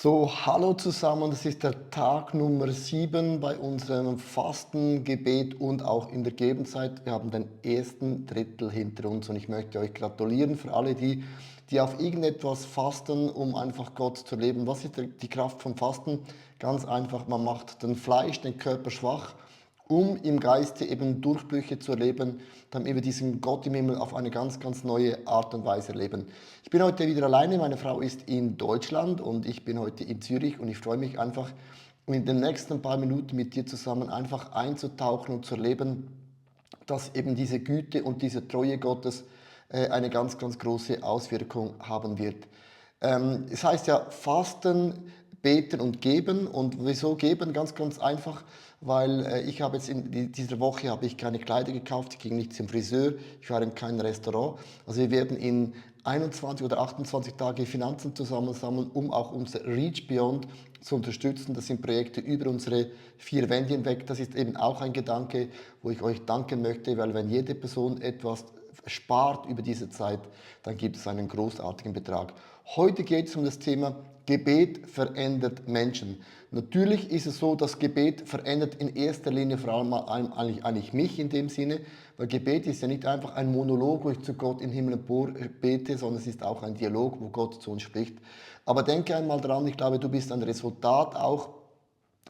So, hallo zusammen, das ist der Tag Nummer 7 bei unserem Fasten, Gebet und auch in der Gebenzeit. Wir haben den ersten Drittel hinter uns und ich möchte euch gratulieren für alle, die auf irgendetwas fasten, um einfach Gott zu leben. Was ist die Kraft vom Fasten? Ganz einfach, man macht den Fleisch, den Körper schwach, um im Geiste eben Durchbrüche zu erleben, damit wir diesen Gott im Himmel auf eine ganz, ganz neue Art und Weise erleben. Ich bin heute wieder alleine, meine Frau ist in Deutschland und ich bin heute in Zürich und ich freue mich einfach, in den nächsten paar Minuten mit dir zusammen einfach einzutauchen und zu erleben, dass eben diese Güte und diese Treue Gottes eine ganz, ganz große Auswirkung haben wird. Es heißt ja Fasten, Beten und Geben. Und wieso geben? Ganz, ganz einfach, weil ich habe jetzt in dieser Woche habe ich keine Kleider gekauft, ich ging nicht zum Friseur, ich war in keinem Restaurant. Also wir werden in 21 oder 28 Tage Finanzen zusammensammeln, um auch unser Reach Beyond zu unterstützen. Das sind Projekte über unsere vier Wände hinweg. Das ist eben auch ein Gedanke, wo ich euch danken möchte, weil wenn jede Person etwas spart über diese Zeit, dann gibt es einen großartigen Betrag. Heute geht es um das Thema Gebet verändert Menschen. Natürlich ist es so, dass Gebet verändert in erster Linie vor allem eigentlich mich in dem Sinne, weil Gebet ist ja nicht einfach ein Monolog, wo ich zu Gott im Himmel bete, sondern es ist auch ein Dialog, wo Gott zu uns spricht. Aber denke einmal dran, ich glaube, du bist ein Resultat auch,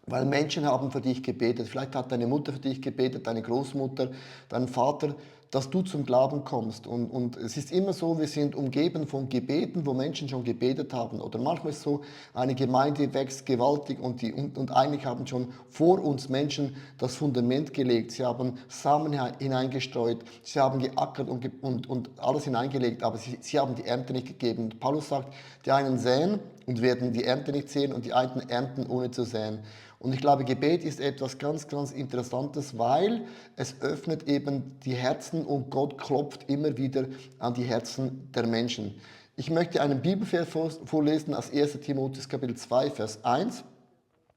weil Menschen haben für dich gebetet. Vielleicht hat deine Mutter für dich gebetet, deine Großmutter, dein Vater, dass du zum Glauben kommst. Und es ist immer so, wir sind umgeben von Gebeten, wo Menschen schon gebetet haben. Oder manchmal ist es so, eine Gemeinde wächst gewaltig und eigentlich haben schon vor uns Menschen das Fundament gelegt. Sie haben Samen hineingestreut, sie haben geackert und alles hineingelegt, aber sie haben die Ernte nicht gegeben. Und Paulus sagt, die einen säen und werden die Ernte nicht sehen und die einen ernten ohne zu säen. Und ich glaube, Gebet ist etwas ganz, ganz Interessantes, weil es öffnet eben die Herzen und Gott klopft immer wieder an die Herzen der Menschen. Ich möchte einen Bibelvers vorlesen aus 1. Timotheus Kapitel 2, Vers 1.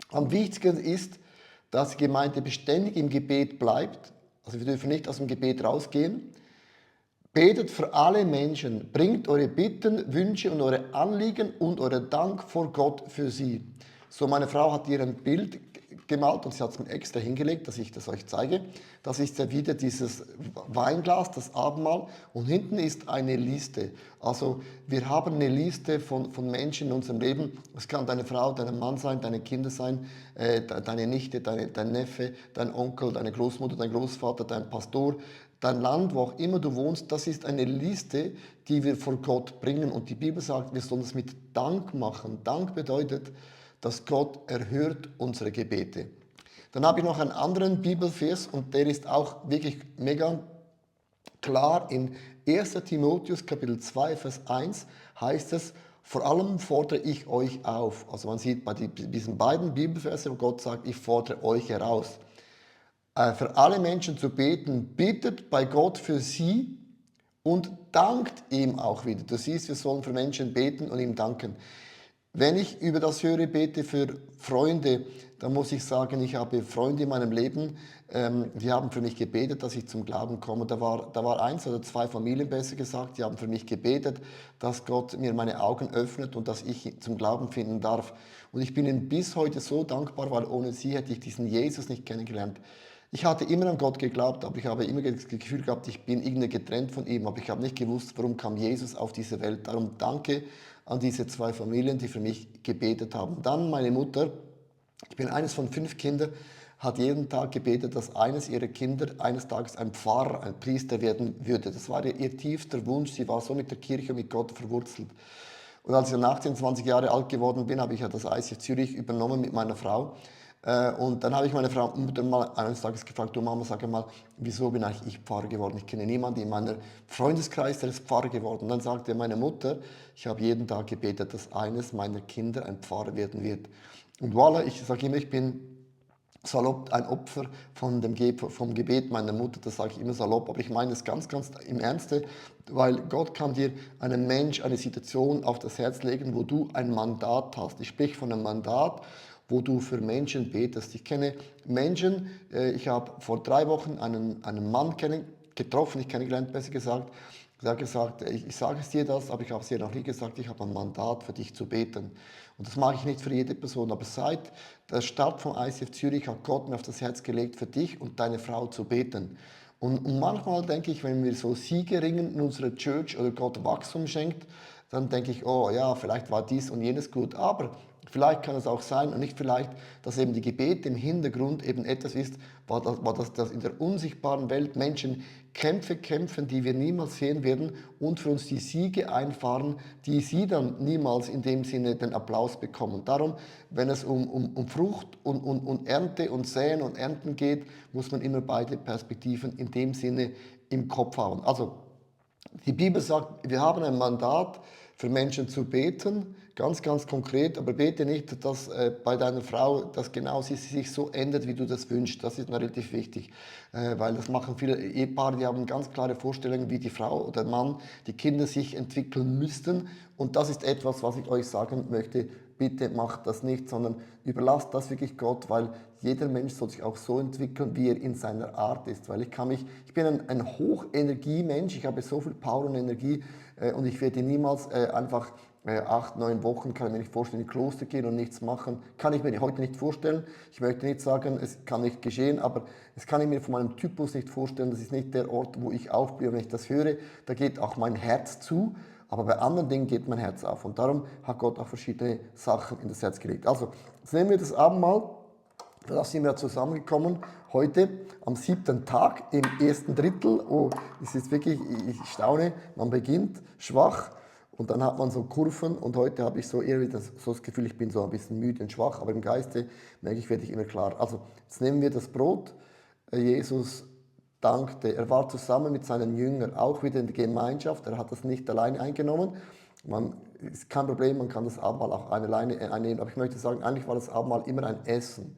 Am wichtigsten ist, dass die Gemeinde beständig im Gebet bleibt. Also wir dürfen nicht aus dem Gebet rausgehen. Betet für alle Menschen, bringt eure Bitten, Wünsche und eure Anliegen und euren Dank vor Gott für sie. So, meine Frau hat ihr ein Bild gemalt und sie hat es mir extra hingelegt, dass ich das euch zeige. Das ist ja wieder dieses Weinglas, das Abendmahl und hinten ist eine Liste. Also wir haben eine Liste von Menschen in unserem Leben. Es kann deine Frau, dein Mann sein, deine Kinder sein, deine Nichte, dein Neffe, dein Onkel, deine Großmutter, dein Großvater, dein Pastor, dein Land, wo auch immer du wohnst, das ist eine Liste, die wir vor Gott bringen. Und die Bibel sagt, wir sollen es mit Dank machen. Dank bedeutet, dass Gott erhört unsere Gebete. Dann habe ich noch einen anderen Bibelvers und der ist auch wirklich mega klar. In 1. Timotheus Kapitel 2, Vers 1 heißt es, vor allem fordere ich euch auf. Also man sieht bei diesen beiden Bibelversen, wo Gott sagt, ich fordere euch heraus für alle Menschen zu beten, bittet bei Gott für sie und dankt ihm auch wieder. Du siehst, wir sollen für Menschen beten und ihm danken. Wenn ich über das höre, bete für Freunde, dann muss ich sagen, ich habe Freunde in meinem Leben, die haben für mich gebetet, dass ich zum Glauben komme. Da war eins oder zwei Familien, besser gesagt, die haben für mich gebetet, dass Gott mir meine Augen öffnet und dass ich zum Glauben finden darf. Und ich bin ihnen bis heute so dankbar, weil ohne sie hätte ich diesen Jesus nicht kennengelernt. Ich hatte immer an Gott geglaubt, aber ich habe immer das Gefühl gehabt, ich bin irgendwie getrennt von ihm, aber ich habe nicht gewusst, warum kam Jesus auf diese Welt. Darum danke an diese zwei Familien, die für mich gebetet haben. Dann meine Mutter, ich bin eines von 5 Kindern, hat jeden Tag gebetet, dass eines ihrer Kinder eines Tages ein Pfarrer, ein Priester werden würde. Das war ihr tiefster Wunsch. Sie war so mit der Kirche und mit Gott verwurzelt. Und als ich dann 18, 20 Jahre alt geworden bin, habe ich ja das ICF Zürich übernommen mit meiner Frau. Und dann habe ich meine Frau Mutter mal eines Tages gefragt, du Mama, sag mal, wieso bin eigentlich ich Pfarrer geworden? Ich kenne niemanden in meinem Freundeskreis, der ist Pfarrer geworden. Und dann sagte meine Mutter, ich habe jeden Tag gebetet, dass eines meiner Kinder ein Pfarrer werden wird. Und voilà, ich sage immer, ich bin salopp ein Opfer vom Gebet meiner Mutter, das sage ich immer salopp, aber ich meine es ganz, ganz im Ernste, weil Gott kann dir einen Mensch, eine Situation auf das Herz legen, wo du ein Mandat hast. Ich spreche von einem Mandat, wo du für Menschen betest. Ich kenne Menschen, ich habe vor 3 Wochen einen Mann getroffen, ich kennengelernt, besser gesagt, Er hat gesagt, ich sage es dir das, aber ich habe es dir noch nie gesagt, ich habe ein Mandat für dich zu beten. Und das mache ich nicht für jede Person, aber seit der Start vom ICF Zürich hat Gott mir auf das Herz gelegt, für dich und deine Frau zu beten. Und manchmal denke ich, wenn wir so Siege ringen in unserer Church oder Gott Wachstum schenkt, dann denke ich, oh ja, vielleicht war dies und jenes gut, aber vielleicht kann es auch sein und nicht vielleicht, dass eben die Gebete im Hintergrund eben etwas ist, dass in der unsichtbaren Welt Menschen Kämpfe kämpfen, die wir niemals sehen werden und für uns die Siege einfahren, die sie dann niemals in dem Sinne den Applaus bekommen. Darum, wenn es um Frucht und Ernte und Säen und Ernten geht, muss man immer beide Perspektiven in dem Sinne im Kopf haben. Also die Bibel sagt, wir haben ein Mandat, für Menschen zu beten, ganz, ganz konkret, aber bete nicht, dass bei deiner Frau, dass genau sie sich so ändert, wie du das wünschst. Das ist mir relativ wichtig, weil das machen viele Ehepaare, die haben ganz klare Vorstellungen, wie die Frau oder der Mann, die Kinder sich entwickeln müssten. Und das ist etwas, was ich euch sagen möchte. Bitte macht das nicht, sondern überlasst das wirklich Gott, weil jeder Mensch soll sich auch so entwickeln, wie er in seiner Art ist. Weil ich bin ein Hochenergiemensch, ich habe so viel Power und Energie und ich werde niemals einfach 8, 9 Wochen, kann ich mir nicht vorstellen, in ein Kloster gehen und nichts machen. Kann ich mir heute nicht vorstellen. Ich möchte nicht sagen, es kann nicht geschehen, aber es kann ich mir von meinem Typus nicht vorstellen. Das ist nicht der Ort, wo ich aufblühe. Wenn ich das höre, da geht auch mein Herz zu. Aber bei anderen Dingen geht mein Herz auf. Und darum hat Gott auch verschiedene Sachen in das Herz gelegt. Also, jetzt nehmen wir das Abendmahl. Da sind wir zusammengekommen heute am 7. Tag im ersten Drittel. Oh, es ist wirklich, ich staune, man beginnt schwach und dann hat man so Kurven und heute habe ich so eher wieder so das Gefühl, ich bin so ein bisschen müde und schwach, aber im Geiste merke ich, werde ich immer klar. Also jetzt nehmen wir das Brot. Jesus dankte. Er war zusammen mit seinen Jüngern, auch wieder in der Gemeinschaft. Er hat das nicht alleine eingenommen. Man ist kein Problem, man kann das Abendmahl auch alleine einnehmen. Aber ich möchte sagen, eigentlich war das Abendmahl immer ein Essen.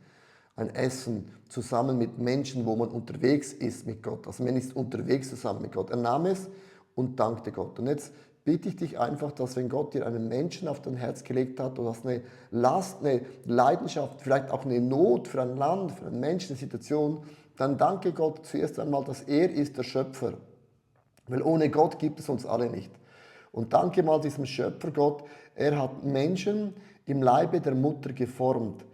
Ein Essen zusammen mit Menschen, wo man unterwegs ist mit Gott. Also man ist unterwegs zusammen mit Gott. Er nahm es und dankte Gott. Und jetzt bitte ich dich einfach, dass wenn Gott dir einen Menschen auf dein Herz gelegt hat, du hast eine Last, eine Leidenschaft, vielleicht auch eine Not für ein Land, für einen Menschen, eine Situation, dann danke Gott zuerst einmal, dass er ist der Schöpfer. Weil ohne Gott gibt es uns alle nicht. Und danke mal diesem Schöpfer Gott, er hat Menschen im Leibe der Mutter geformt.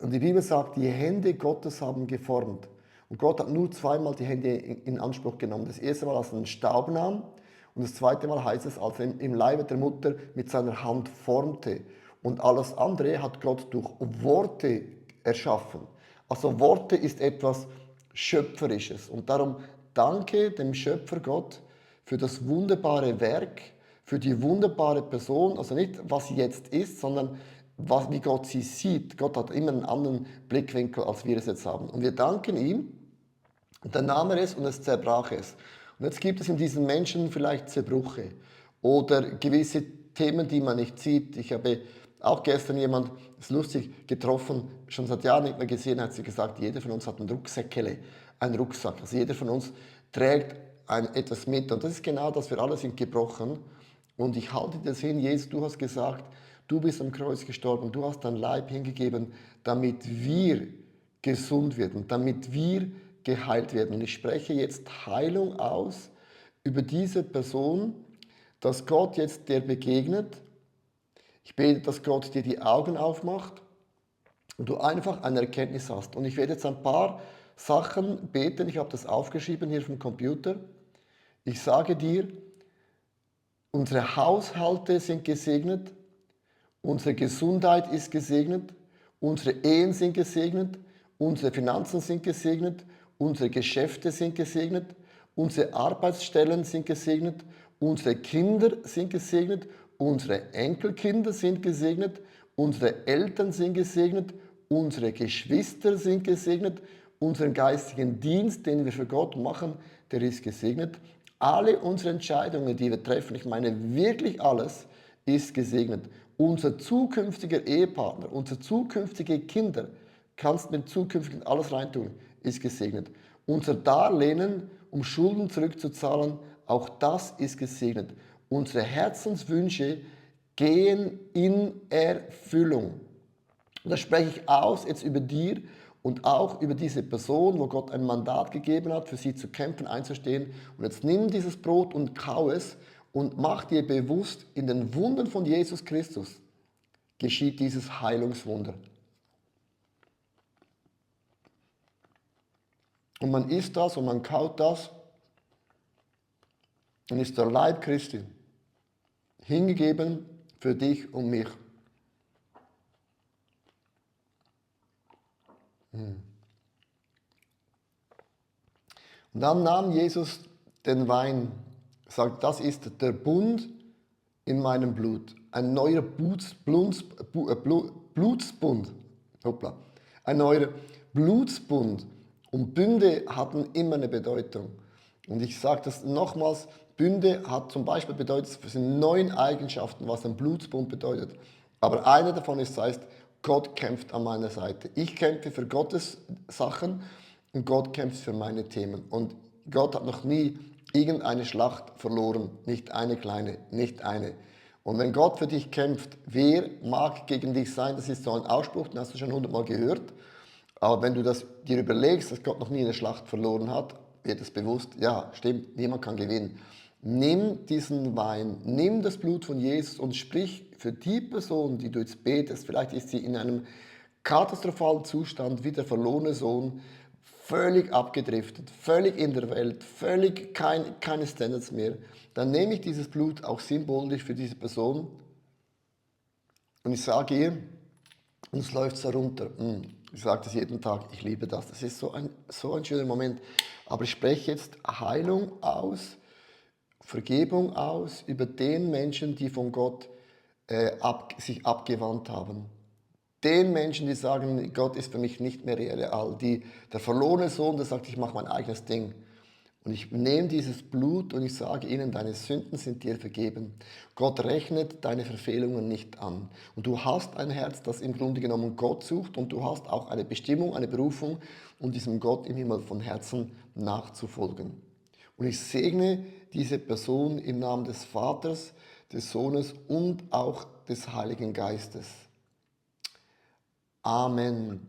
Und die Bibel sagt, die Hände Gottes haben geformt. Und Gott hat nur zweimal die Hände in Anspruch genommen. Das erste Mal, als er den Staub nahm. Und das zweite Mal heißt es, als er im Leibe der Mutter mit seiner Hand formte. Und alles andere hat Gott durch Worte erschaffen. Also Worte ist etwas Schöpferisches. Und darum danke dem Schöpfer Gott für das wunderbare Werk, für die wunderbare Person, also nicht was sie jetzt ist, sondern wie Gott sie sieht. Gott hat immer einen anderen Blickwinkel, als wir es jetzt haben. Und wir danken ihm, und dann nahm er es und es zerbrach es. Und jetzt gibt es in diesen Menschen vielleicht Zerbrüche oder gewisse Themen, die man nicht sieht. Ich habe auch gestern jemand, ist lustig, getroffen, schon seit Jahren nicht mehr gesehen, hat sie gesagt, jeder von uns hat ein Rucksäckele, einen Rucksack. Also jeder von uns trägt etwas mit. Und das ist genau das, wir alle sind gebrochen. Und ich halte das hin, Jesus, du hast gesagt, du bist am Kreuz gestorben, du hast dein Leib hingegeben, damit wir gesund werden, damit wir geheilt werden. Und ich spreche jetzt Heilung aus über diese Person, dass Gott jetzt dir begegnet. Ich bete, dass Gott dir die Augen aufmacht und du einfach eine Erkenntnis hast. Und ich werde jetzt ein paar Sachen beten. Ich habe das aufgeschrieben hier vom Computer. Ich sage dir, unsere Haushalte sind gesegnet, unsere Gesundheit ist gesegnet, unsere Ehen sind gesegnet, unsere Finanzen sind gesegnet, unsere Geschäfte sind gesegnet, unsere Arbeitsstellen sind gesegnet, unsere Kinder sind gesegnet, unsere Enkelkinder sind gesegnet, unsere Eltern sind gesegnet, unsere Geschwister sind gesegnet, unseren geistigen Dienst, den wir für Gott machen, der ist gesegnet. Alle unsere Entscheidungen, die wir treffen, ich meine wirklich alles, ist gesegnet. Unser zukünftiger Ehepartner, unsere zukünftigen Kinder, kannst mit zukünftigen alles reintun, ist gesegnet. Unser Darlehen, um Schulden zurückzuzahlen, auch das ist gesegnet. Unsere Herzenswünsche gehen in Erfüllung. Und das spreche ich aus jetzt über dir und auch über diese Person, wo Gott ein Mandat gegeben hat, für sie zu kämpfen, einzustehen. Und jetzt nimm dieses Brot und kau es und mach dir bewusst, in den Wunden von Jesus Christus geschieht dieses Heilungswunder. Und man isst das und man kaut das, dann ist der Leib Christi hingegeben für dich und mich. Und dann nahm Jesus den Wein, sagt, das ist der Bund in meinem Blut, ein neuer Blutsbund, hoppla, ein neuer Blutsbund. Und Bünde hatten immer eine Bedeutung. Und ich sage das nochmals, Bünde hat zum Beispiel bedeutet, es sind 9 Eigenschaften, was ein Blutsbund bedeutet. Aber eine davon ist, heißt, Gott kämpft an meiner Seite. Ich kämpfe für Gottes Sachen und Gott kämpft für meine Themen. Und Gott hat noch nie irgendeine Schlacht verloren. Nicht eine kleine, nicht eine. Und wenn Gott für dich kämpft, wer mag gegen dich sein? Das ist so ein Ausspruch, den hast du schon 100-mal gehört. Aber wenn du das dir überlegst, dass Gott noch nie eine Schlacht verloren hat, wird es bewusst, ja, stimmt, niemand kann gewinnen. Nimm diesen Wein, nimm das Blut von Jesus und sprich für die Person, die du jetzt betest, vielleicht ist sie in einem katastrophalen Zustand wie der verlorene Sohn, völlig abgedriftet, völlig in der Welt, völlig keine Standards mehr, dann nehme ich dieses Blut auch symbolisch für diese Person und ich sage ihr, und es läuft so runter. Ich sage das jeden Tag, ich liebe das. Das ist so ein schöner Moment. Aber ich spreche jetzt Heilung aus, Vergebung aus über den Menschen, die von Gott sich abgewandt haben. Den Menschen, die sagen, Gott ist für mich nicht mehr real. Der verlorene Sohn, der sagt, ich mache mein eigenes Ding. Und ich nehme dieses Blut und ich sage ihnen, deine Sünden sind dir vergeben. Gott rechnet deine Verfehlungen nicht an. Und du hast ein Herz, das im Grunde genommen Gott sucht und du hast auch eine Bestimmung, eine Berufung, um diesem Gott im Himmel von Herzen nachzufolgen. Und ich segne diese Person im Namen des Vaters, des Sohnes und auch des Heiligen Geistes. Amen.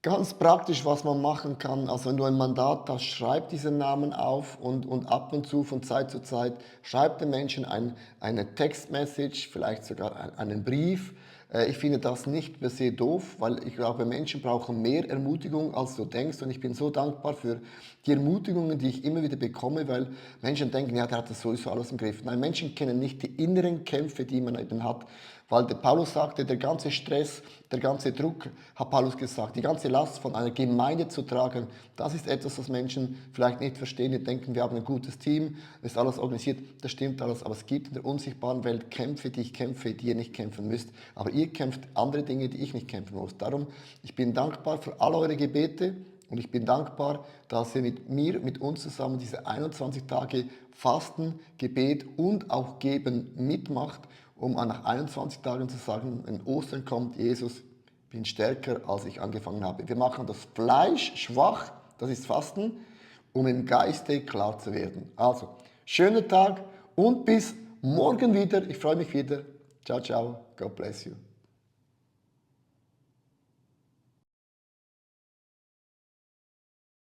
Ganz praktisch, was man machen kann, also wenn du ein Mandat hast, schreib diesen Namen auf und ab und zu, von Zeit, schreib den Menschen eine Textmessage, vielleicht sogar einen Brief. Ich finde das nicht per se doof, weil ich glaube, Menschen brauchen mehr Ermutigung, als du denkst. Und ich bin so dankbar für die Ermutigungen, die ich immer wieder bekomme, weil Menschen denken, ja, der hat das sowieso alles im Griff. Nein, Menschen kennen nicht die inneren Kämpfe, die man eben hat. Weil der Paulus sagte, der ganze Stress, der ganze Druck, hat Paulus gesagt, die ganze Last von einer Gemeinde zu tragen, das ist etwas, was Menschen vielleicht nicht verstehen. Die denken, wir haben ein gutes Team, ist alles organisiert, das stimmt alles, aber es gibt in der unsichtbaren Welt Kämpfe, die ich kämpfe, die ihr nicht kämpfen müsst. Aber ihr kämpft andere Dinge, die ich nicht kämpfen muss. Darum, ich bin dankbar für all eure Gebete und ich bin dankbar, dass ihr mit uns zusammen diese 21 Tage Fasten, Gebet und auch Geben mitmacht, um nach 21 Tagen zu sagen, wenn Ostern kommt, Jesus, bin stärker, als ich angefangen habe. Wir machen das Fleisch schwach, das ist Fasten, um im Geiste klar zu werden. Also, schönen Tag und bis morgen wieder. Ich freue mich wieder. Ciao, ciao. God bless you.